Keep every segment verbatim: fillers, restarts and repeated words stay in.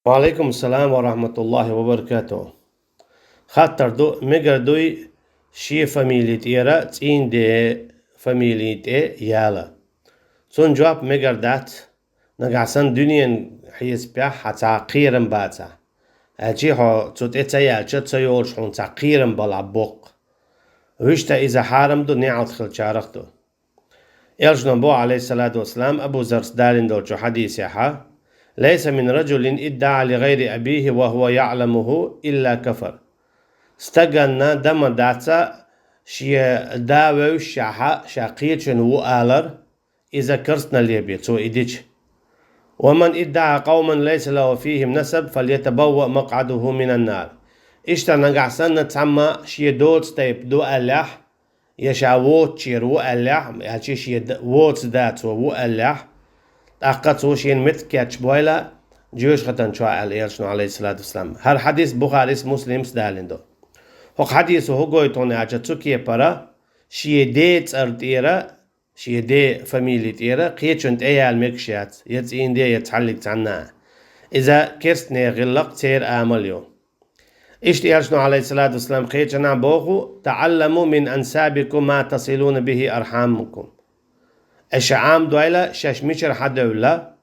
Ва Ӏалайкум салам ва рахматуллахӀи ва баракатухӀ. Хаттар ду, мегар дуй шен фамили тӀера цӀийнден фамили тӀе яла? Цун жоп: мегар дац, нагахь санна дуьненан хьесапехь хьан цхьа кхерам бацахь. Аьлчи хьо цу тӀе ца яьлча, ца йолуш хьуна цхьа кхерам балахь боккха. Вуьшта иза хьарам ду, неӀалт хилчарах ду. Элчано боху, Ӏалайхиссалату вассалам, Абу Заррас далийна долчу хьадисехьа: «Лайса мин раджулин иддаӀа ли гӀайри абихи ва хӀува яӀламуху илла кафар». Стаганна дан ма дац шен да вевзашехьа, ша кхечун ву алар, иза керстаналле бен, цо и дича. «Ва ман иддаӀа къавман лайса лаху фихим насаб, фалятабавваъ макъӀадаху минан нар». Иштта нагахь санна цхьамма шен доцу тайпа ду аьллехь, я ша воцучера ву аьллехь, аьлчи шен д-, воцу да цо ву аьллехь, тӀаккха цо шена меттиг кечбойла жоьжахати чохь аьлла Элчано, Ӏалайхиссалату вассалам. ХӀара хьадис Бухарис, Муслимс далийна ду. ХӀокху хьадисо хӀун гойту хьуна аьлча, цу кепара шен ден цӀара тӀера, шен ден фамили тӀера кхечун тӀе яла мегаш яц, я цӀийнден, я цхьаллиг цхьанна а. Иза керстанийн гӀиллакх, церан амал ю. Иштта Элчано, Ӏалайхиссалату вассалам, кхечанхьа боху: «ТаӀалламу мин ансабикум ма тасилуна бихи архьамакум». Аша Ӏамадойла шаьш мичара хьадевлла,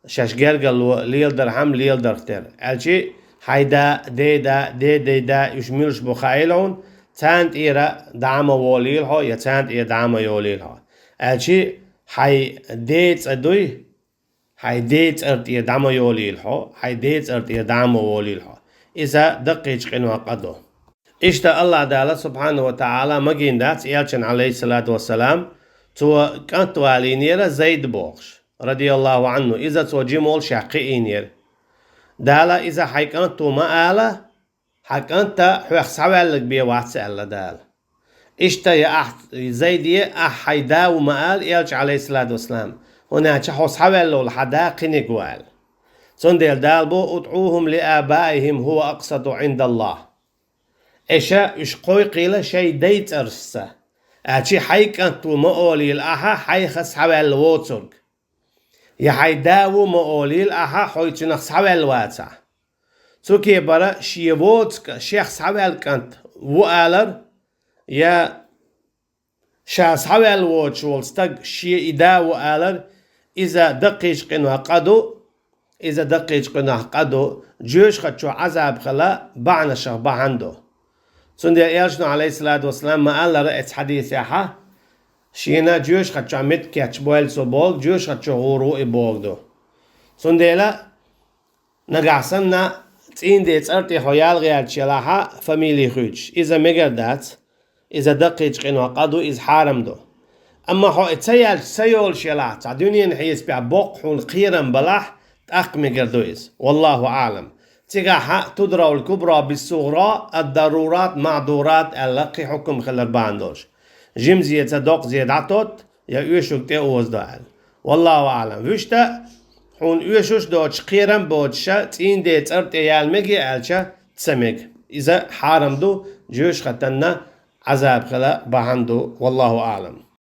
шаьш гергарло леладархьама леладарх тера. Аьлчи хьайн да, ден да, ден ден да, уьш муьлш бу хаийла хьуна, царна тӀера дӀа ма волийла хьо, я царна тӀера дӀа ма йолийла хьо. Аьлчи хьайн ден цӀа дуй, хьайн ден цӀара тӀера дӀа ма йолийла хьо, хьайн ден цӀара тӀера дӀа ма волийла хьо. Иза даккхийчу къинойх къа ду. Иштта АллахӀ Дала, субхьанаху ва таӀала, магийна дац Элчанна, Ӏалайхиссалату вассалам, цо кӀант валийнера Зайд бохуш, радияллаху Ӏанху, иза цо жима волушехь кхиийнера. Дала иза хьайн кӀант ву ма ала, хьан кӀанта хьох схьаваьлларг бен вац аьлла Дала. Иштта я ахь, Зайде, ахь хьайн да ву ма ала Элча, Ӏалайхиссалату вассалам, хӀунда аьлча хьо схьаваьлла волу хьан да кхиниг ву аьлла. Цундела Дала боху: «УдӀухум ли абаихим хӀува акъсату Ӏиндаллахь». Аша уьш кхойкхийла шайн дайн цӀаршца. Аьлчи хьайн кӀант ву ма олийла ахьа, хьайх схьаваьлла воцург. Я хьайн да ву ма олийла ахьа, хьо цуьнах схьаваьлла вацахь. Цу кепара шен воцу кӀа-, шех схьаваьлла кӀант ву алар, я ша схьаваьлла воцуш волу стаг шен и да ву алар, иза даккхийчу къинойх къа ду, иза даккхийчу къинойх къа ду, жоьжахати чохь Ӏазаб хила бахьанашах бахьана ду. Цундела Элчано, Ӏалайхиссалату вассалам, ма-аллара оцу хьадисехьа, шена жоьжахати чохь меттиг кечбойла цо бохург, жоьжахати чу гӀур ву и бохург ду. Цундела нагахь санна цӀийнден цӀар тӀе хьо яла гӀерташ елахьа, фамили хуьйцуш, иза мегар дац, иза даккхийчу къинойх къа ду, иза хьарам ду. Амма хьо и ца яьлча, ца йолуш елахь, цхьа дуьненан хьесапехь боккха хьуна кхерам балахь, тӀаккха мегар ду иза. Валлаху аӀлам. Цигахьа «Тудрал кубра биссугӀра, ад-дарурат маӀдурат» аьлла кхин хьукам хилар бахьана долуш. Жимазе ца доккхазе дӀатотта, я оьшург тӀе озадо аьлла. Валлаху аӀлам. Вуьшта хьуна оьшуш а доцуш, кхерам а боцуша, цӀийнден цӀар тӀе яла меге аьлча, ца мега. Иза хьарам ду, жоьжахатанна Ӏазаб хила бахьана ду. Валлаху аӀлам.